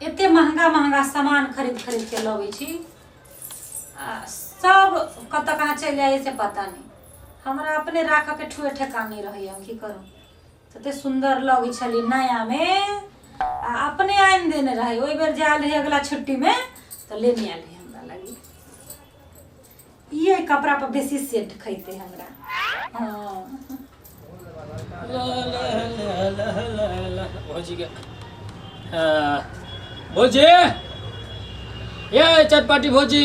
एते महंगा महंगा सामान खरीद खरीद के लबै छी आ सब कतऽ कहाँ चलि जाइए से पता नहि। हमरा अपने राखऽके ठुए ठेकान नहि रहैए, हम की करू। तते सुन्दर लगै छलै नयामे आ अपने आनि देने रहै। ओहि बेर जे आयल रहै अगला छुट्टीमे तऽ लेने आयल रहै हमरा लागी। ई कपड़ा पर बेसी सेट खैते हमरा। हाँ। ला ला ला ला ला ला। भौजी के हाँ, भौजी ये चटपाटी भौजी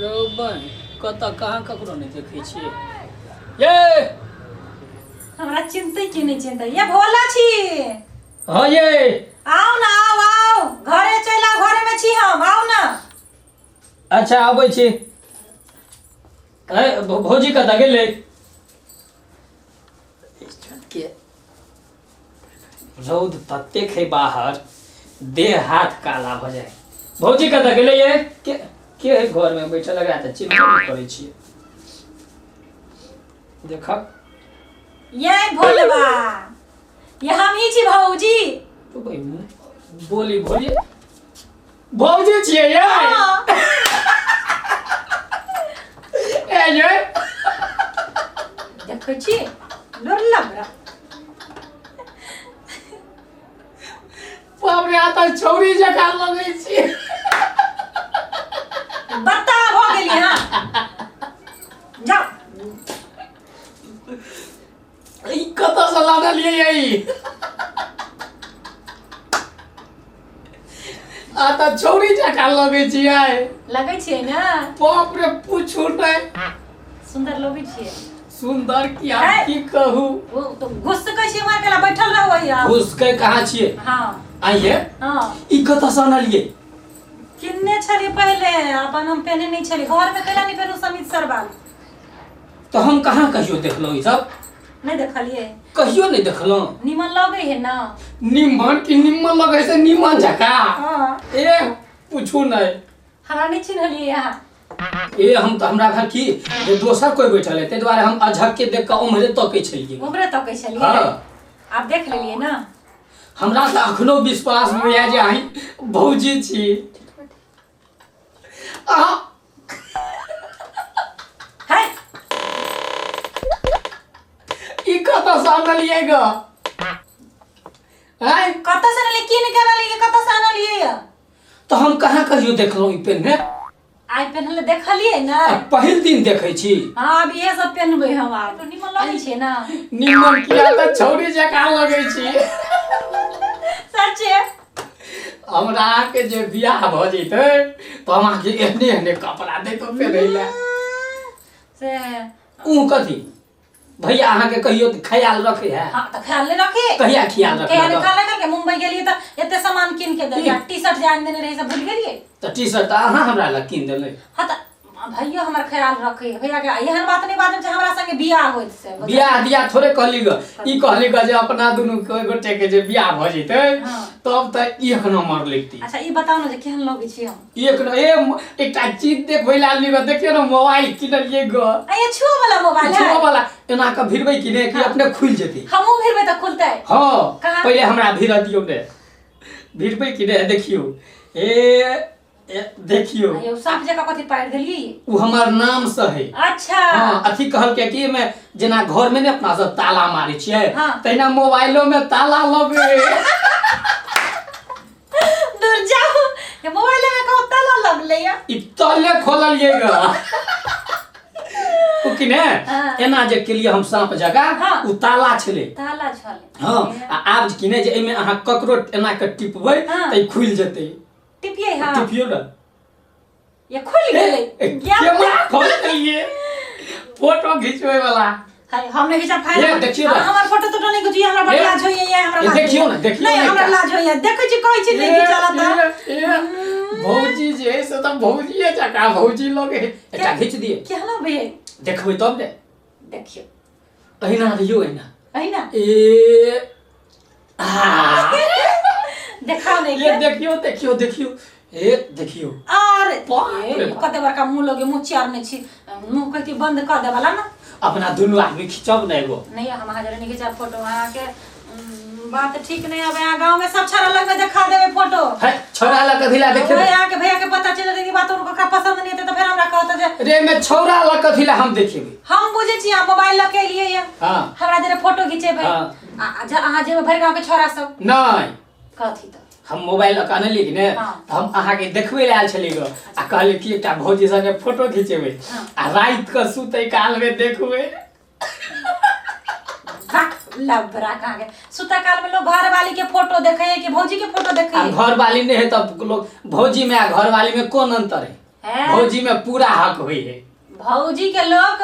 रौ बहिन कतऽ कहाँ ककरो नहि देखै छियै ये। हमरा चिन्हतै कि नहि चिन्हतै? ये भोला छी। हाँ ये आउ ना, आउ आउ, घरे चलि आउ, घरे में छी हम, आउ ना। अच्छा आबै छी। ए भौजी कतऽ गेलै? के रौद ततेक है बाहर, देह हाथ काला भऽ जाय। भौजी कतऽ गेलै ये? के के है घर में बैठल? लगा तऽ चिन्हबो नहि करै छियै। देखक ये भोलबा, ये हम ही छी भौजी। तो भाई बोली भौजी भौजी छियै ये? हाँ। ए ये देखै छी लोर लग। बाप रे, आ तऽ छौरी जकाँ लगै छी। बत्ता भऽ गेली। हाँ जाओ। ई कतऽसँ लानलियै ये ई? आ तऽ छौरी जकाँ लगै छियै। लगै छियै ने? बाप रे, पूछू नहि। सुन्दर लगै छियै। सुन्दर की आब की कहू। ओ तो घुस सकै छियै मार केला बैठल रहू आब। घुस के कहाँ छियै? हाँ। आइये। हाँ। ई कतऽसँ अनलियै? किन्ने छलियै पहिले, अपन हम पेने नहि छलियै घरमे, कैला नहि पेनू समित सरवाल। तऽ हम कहाँ कहियो देखलहुँ ई सब? नहि देखलियै? कहियो नहि देखलहुँ। निमन लगै है ना? निमन की निमन लगै से निमन जकाँ। हाँ। ए पूछू नहि। हमरा नहि चिन्हलियै अहाँ? ए हम तऽ हमरा घर की जे दोसर कोइ बैठल है, ताहि दुआरे हम अझक के देख कऽ उम्हरे तकै छलियै। उम्हरे तकै छलियै? हाँ। आब देख लेलियै ना? हमरा तऽ अखनो विश्वास नहि होइए जे अहीं भौजी छी। अहाँ है ई कतऽसँ आनलियै ग? आँय? कतऽ से आनलियै? कीन के आनलियै? कतऽ से आनलियै? तऽ हम कहाँ कहियो देखलहुँ ई पेन्हने? आइ पेन्हले देखलियै ने? आ पहिल दिन देखै छी। हाँ, आब इहे सब पेन्हबै हम। आब तो निमन लगै छै ना? निमन किया, तऽ छौरी जकाँ लगै छी। सच्चे? हमरा अहाँके जे बियाह भऽ जैतै तऽ हम अहाँके एहने एहने कपड़ा दैतहुँ पहिरै लए। से ऊ कथी भैया अहाँके कहियो ख्याल रखे है? हाँ तऽ ख्याल नहि रखे। कहिया ख्याल रखलक? ख्याल ख्याल रखल के मुंबई गेलियै तऽ एते सामान कीन के देलियै, टी शर्ट जे आनि देने रही से भूलि गेलियै? तऽ टी शर्ट तऽ अहाँ हमरा लग कीन देलै। हाँ तऽ भैया हमर ख्याल रखे, भैया के एहन बात नहि बाजब जे हमरा संगे बियाह होइत से। बियाह दिया थोड़े कहली ग, ई कहली ग जे अपना दुनू के गोटे के जे बियाह भऽ जेतै हाँ। तब तऽ एक नंबर लगती। अच्छा ई बताउ ने जे केहन लगै छी हम? एक न ए एकटा चीज देखबै ला आनली ग, देखियौ ने मोबाइल किनलियै ग। आ ये छुओ वाला मोबाइल है? छुओ वाला, एना कऽ भिड़बै कि नहि कि अपने खुलि जेतै। हमहूँ भिड़बै तऽ खुलतै? हाँ। कहाँ? पहिले हमरा भिड़ दियौ ने, भिड़बै कि नहि देखियौ। ए ए देखियौ। यौ साँप जकाँ कथी पारि देलियै? ओ हमर नाम से है। अच्छा। हाँ, अथी कहलकै कि एहिमे जेना घर में ने अपना सब ताला मारै छियै हाँ। तहिना मोबाइलो में ताला लगै। दूर जाओ, ये मोबाइल में कहो ताला लगलै या। ई तले खोललियै ग ओ कि ने। हाँ। एना जे केलियै हम साँप जकाँ हाँ। ओ ताला छलै। ताला छलै। हाँ, आ आब कि ने जे एहिमे अहाँ ककरो एना के टिपबै हाँ। तऽ ई खुलि जेतै। टिपियै? हाँ टिपियौ ने। ये खुलि गेलै। केना खोल देलियै? फोटो घिचबै वाला। हाय, हम नहि घिचब फाइल। ये, देखियौ ने। हमर फोटो तोटो नहि घिचियै, हमरा बड़ ये, लाज होइए, ये हमरा ये, लाज देखियौ होइए। ने, देखियौ नहि ने हमरा एकटा। लाज होइए, देखै छी कहै छी नहि घिचल तऽ। ए, ए, भौजी जे है से तऽ भौजिए जकाँ भौजी लगे है। एकटा घिच दिए। केहन भेल? देखबै तब ने। देखियौ। अहिना रहियौ, अहिना। अहिना। ए आ देखाउ नहि ये के। देखियौ देखियौ देखियौ, ए देखियौ। आर बाप रे ए, बाप। कते बड़का मुँह लगे, मुँह चियारने छी, मुँह कहती बंद कऽ देबला ना। अपना दुनू आदमी खिचब ने एगो। नहि, हम अहाँ जरे नहि घिचब फोटो अहाँके। बात ठीक नहीं हवे। यहाँ गांव में सब छड़ा लग देखा देबे फोटो। है छोरा ला कथी ला देखे? ओए यहाँ के भैया के पता चल जेतै कि बात ओकरा पसंद नहीं हेतै त फेर हमरा कहत जे रे में छोरा ला कथी ला हम देखेबे। हम बुझै छी अहाँ मोबाइल ल के एलियै ये। हां हमरा जरे फोटो घिचेबै। हाँ। अहाँ जेबै भरि गांव के छोरा सब नहीं कथी त हम मोबाइल लऽ कऽ अनलियै कि ने हाँ। तऽ हम अहाँके देखबै लए आयल छलियै गऽ आ कहलियै कि एकटा भौजी संगे फोटो घिचेबै हाँ। आ राति कऽ सुतै कालमे देखबै। लबरा कहाँ के सुता काल में लोग घर वाली के फोटो देखे है कि भौजी के फोटो देखे आ है? घर वाली नहि है तब लोग भौजी में आ घर वाली में कोन अंतर है? हैं? भौजी में पूरा हक होइ है। भौजी के लोग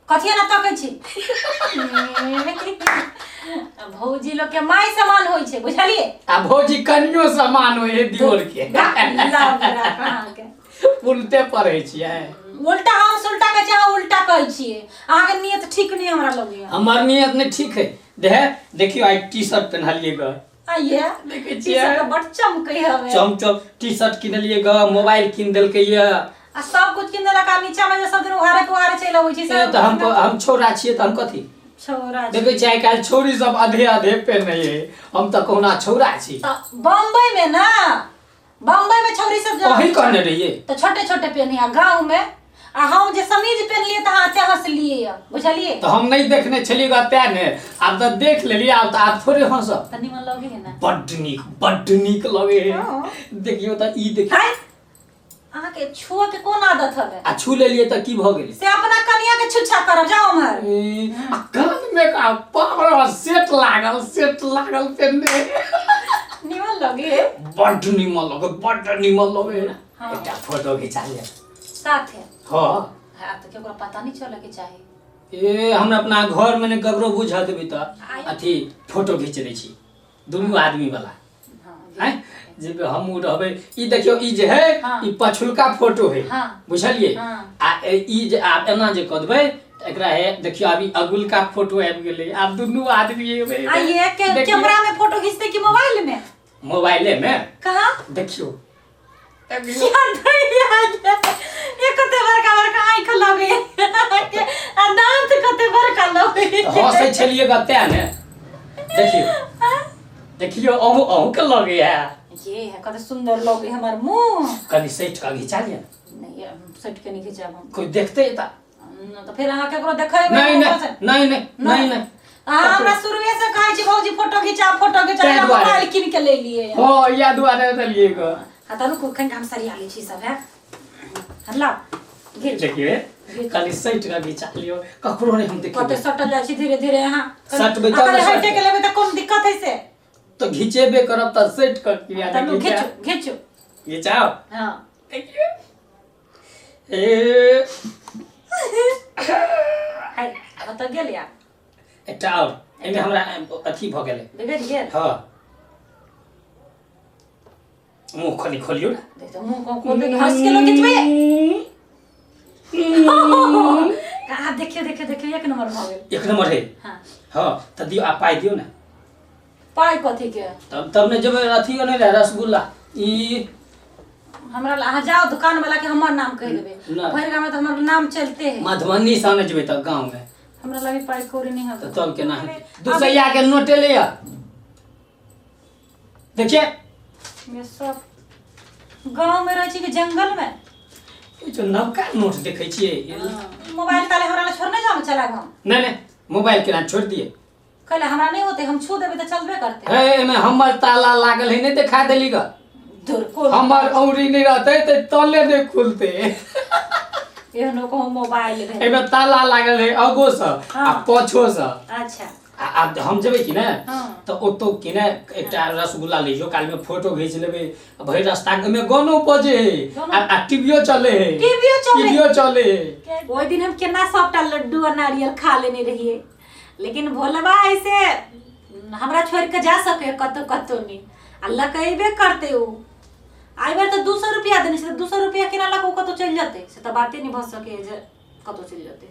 कथिया ना तकै छी। भौजी लोग के माय समान होइ छै बुझलियै? आ भौजी कनियो समान होइ है दियोर के। लबरा कहाँ के उल्टे पढ़ै छियै। उल्टा हम सुल्टा कहै छियै, अहाँ उल्टा कहै छियै। अहाँके नियत ठीक नहि हमरा लगैया। हमर नियत नहि ठीक है। देहे देखियौ आइ टी शर्ट पेन्हलियै गऽ। आइये देखै टी छियै शर्ट बड चमकै हवे। चम चम टी शर्ट किनलियै गऽ, मोबाइल किन देलकै ये। आ सब कुछ किन देलक आ नीचा में जे सब दिन उघारे पुघारे चलि अबै छै से तऽ हम छौड़ा छियै तऽ हम कथी छौड़ा छी। देखै छियै आइ काल्हि छौड़ी सब आधे आधे पेन्है है, हम तऽ कहुना छौड़ा छी। तऽ बम्बई में ना, बम्बई में छौड़ी सब अही कहने रहियै तऽ छोटे छोटे पेन्है आ गाँव में आ हम जे समीज पेन्हलियै तऽ अहाँ एते हँसलियै यऽ बुझलियै? तऽ हम नहि देखने छलियै गऽ तें ने, आब तऽ देख लेलियै, आब तऽ आब थोड़े हँसब। तऽ निमन लगै है ना? बड्ड नीक, बड्ड नीक लगै है। देखियौ तऽ ई देखियौ। हाय अहाँके छुअ के कोन आदत हवे? आ छू लेलियै तऽ की भऽ गेलै? से अपना कनिया के छुच्छा करब, जाओ उम्हर। आ कान में का पावर सेट लागल, सेट लागल पेन्ने। निमन लगे है। बड्ड निमन लगे, बड्ड निमन लगे। हाँ। एकटा फोटो घिचा लिअ साथे। हाँ। हाँ तऽ केकरो पता नहीं चले के चाही। ए हमरा अपना घर में ने ककरो बुझा देबै तऽ अथी फोटो घिच दै छी दुनू आदमी वाला। हाँ जे हमहूँ रहबै। ई देखियौ ई जे है हाँ। ई पछुलका फोटो है। हाँ। बुझलियै? हाँ। आ ई जे आब एना जे कऽ देबै तऽ एकरा है देखियौ आब ई अगुलका फोटो आबि गेलै, आब दुनू आदमी एबै। आ ये कैमरा में फोटो घिचते कि मोबाइल में? मोबाइले में। कहाँ? देखियौ। ये कते बड़का बड़का आँख लगे आ दांत कते बड़का लगे। हँसै छलियै गऽ तें ने। देखियौ देखियौ अहूँ अहूँ के लगे है। ये है कते सुंदर लगे हमर मुँह। कनि सटि कऽ घिचा लिअ। नहीं सटि के नहीं घिचाब हम। कोई देखते तऽ न तऽ फेर अहाँ केकरो देखेबै। नहीं नहीं नहीं नहीं नहीं नहीं। अहाँ हमरा शुरुए से कहै छी भौजी फोटो घिचा फोटो घिचा, मोबाइल कीन के ले लिए। हाँ इएह दुआरे देलियै गऽ। हाँ तऽ रुकू कनि हम सरिया लै छी सब है। लाउ देखिए कनि सटि कऽ घिचा लियौ, ककरो नहि हम देखियै। कते सटल जाइ छी धीरे धीरे अहाँ। सटबै तब हटे के लेबै तऽ कोन दिक्कत है से? तऽ घिचेबे करब तऽ सटि कऽ किया नहि? घिचू घिचू घिचाउ। हाँ देखियौ ए हाय कतऽ गेल या? एकटा आओर एहिमे हमरा अथी भऽ गेलै। बिगड़ि गेल? हाँ मुँह खोली खोलियौ ने। देख तऽ मुँह खोल दे, हँस के लोग घिचबै। कहाँ देखियौ देखियौ देखियौ एक नंबर भऽ गेल। एक नंबर है। हाँ हाँ तऽ दियौ आ पाइ दियौ ने। पाइ कथी के? तब तब ने जेबै अथी नहि रहै रसगुल्ला ई हमरा अहाँ जाओ दुकान वाला के हमर नाम कहि देबै। भरि गाँव में तऽ हमर नाम चलते है। मधुबनी से ने जेबै तऽ गाँव में हमरा लगे पाइ कौड़ी नहीं है। तऽ तब केना हेतै? 200 के नोटे ले आ। देखिए ये सब गाँव में रहै छी कि जंगल में? ई जो नवका नोट देखै छियै। मोबाइल ताले हमरा लग छोड़ने जाओ चलाब हम। नहीं नहीं मोबाइल केना छोड़ि दियै? कहले हमरा नहीं होते, हम छू देबै तऽ चलबे करते। हे एमे हमर ताला लागल है, नहीं देखा देली ग। हमर औरी नहीं रहते तऽ तले नहीं खुलते। एहनो कहूँ मोबाइल भेल। एमे ताला लागल है अगो से आ पाछो से। अच्छा आब हम जेबै कि ने तऽ ओतौ कि ने एकटा रसगुल्ला लियो, काल में फोटो घीच लेबै। भरि रास्ता में गानो बजे है आ टीवीओ चले है। टीवीओ चले है। ओहि दिन हम केना सबटा लड्डू आ नारियल खा लेने रहियै, लेकिन भोलबा ऐसे हमरा छोड़ के जा सके कतौ कतौ नहीं आ लकेबे करते उ। आई बार तऽ 200 रुपया देने छै, 200 रुपया केना लऽ कऽ कतौ चलि जेतै? से तऽ बाते नहीं भऽ सके जे कतौ चलि जेतै।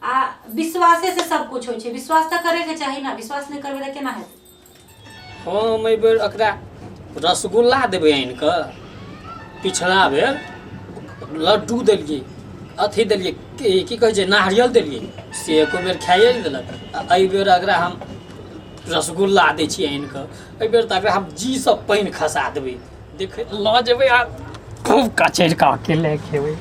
आ विश्वासे से सब कुछ होइ छै, विश्वास तऽ करे के चाही ना, विश्वास नहीं करबै तऽ केना हेतै? हम एहि बेर एकरा रसगुल्ला देबै आनि कऽ। पिछला बेर लड्डू देलियै, अथी देलियै, की कहै छै, नारियल देलियै, से एको बेर खाइए नहि देलक। आ एहि बेर एकरा हम रसगुल्ला दै छियै आनि कऽ। एहिबेर तऽ एकरा हम जीसँ पानि खसा देबै, देखे लऽ जेबै आ खूब कचरि कऽ अकेले खेबै।